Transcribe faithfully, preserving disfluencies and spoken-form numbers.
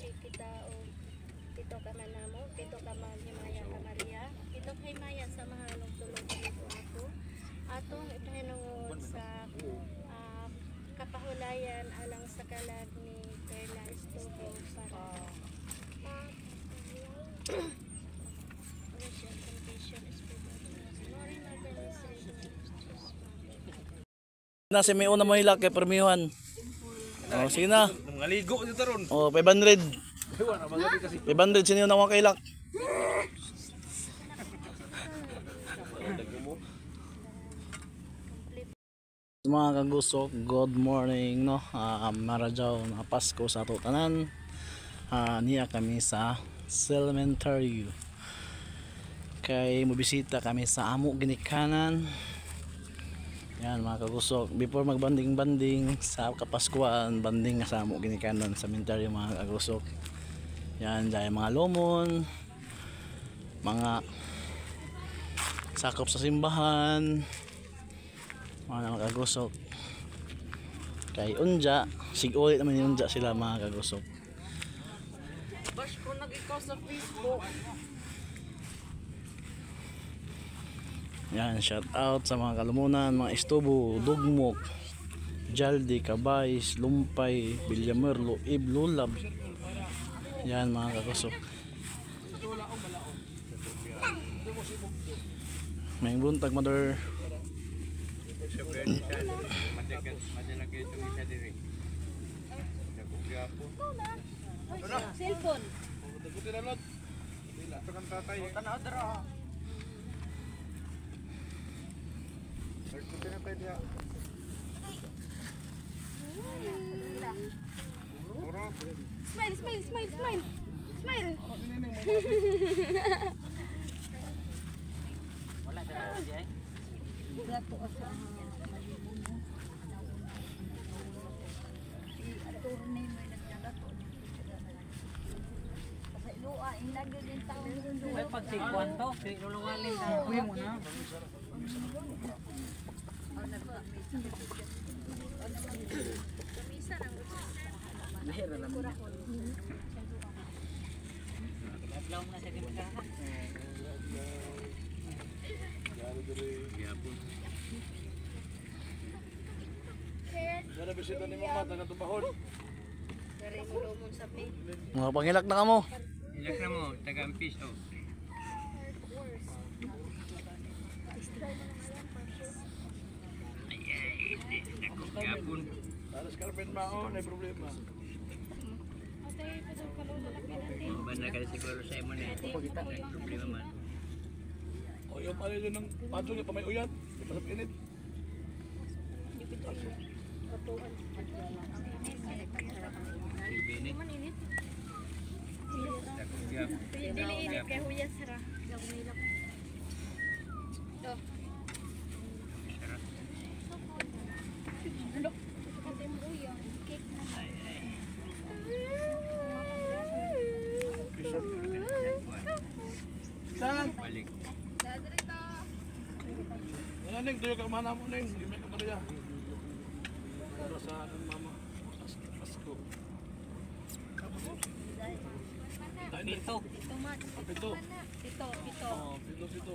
Kita og pito ka man namo, pito ka man himaya ka Maria, pito ka himaya sa Mahal ug tulo ka libo ako. Atong ipahinungod sa, ah, kapahulayan alang sa kalag ni Perla Estubo para, ah, Rachel Temptation Estubo. Glory Mother, Rachel. Na si Mio na mo hilak kay permihan. Oh, sige na. Mangaligo dito ron. Oh, five hundred. Wala na, magabi kasi. Five hundred, sino na mo kailak? Mga kagusok, good morning, no? Ah, maradyaw na Pasko sa ato tanan. Ah, niya kami sa cementerio. Kay mobisita kami sa amo ginikanan. Yan, mga kagusok. Before magbanding-banding sa Kapaskuan, banding sa amo ginikanan sa cementerio, mga kagusok. Yan, dahil mga lomon, mga sakop sa simbahan, mga kagusok. Kay unja, sig-uli naman yung unja sila, mga kagusok. Bash ko nag ikaw sa Facebook. Yan, shout out sa mga kalumunan, mga Estubo, Dugmok, Jaldi, Cabayes, Lumpay, Villamerlo, Ib, Lulab. Yan, mga kagusok. May buntag, mother. Madalag kayo itong isa diri. Nagugyapo. Cellphone. Ito kang tatay. Tanaw dara. Ito na tayo diya. Puro. Smile, smile, smile, smile. Smile. Wala sa lawas yan. Gato asa. Si attorney may nagkagato. Sa iloa, inagyo din taon. May pagsikuan to, si Lolo Walin na. Uy, mo na. Adlaw na sa ginagawa. Yan ang bisita ni Mama, taga Tubahon. Dari mo daw mo sa pay. Mga pangilak na kamo. Ilak na mo, taga Ampis, oh. Ay, ay, hindi. Ako, gapon. Alas Carmen Mao, may problema. Banda ka siguro sa imo na. May problema man. O yung pala yun ng pato niya, pamay uyat. Di pa sa pinit. Sige, Bini. Ako, gapon. Dili init kay huyas ra. Saan? Balik. Ano, Neng? Tuyo ka, umana mo, Neng. Hindi may kabarya. Para sa ano, Mama? Pasko. Pasko. Dahil Pito. Pito man. Pito. Pito, pito. Oh, pito, pito.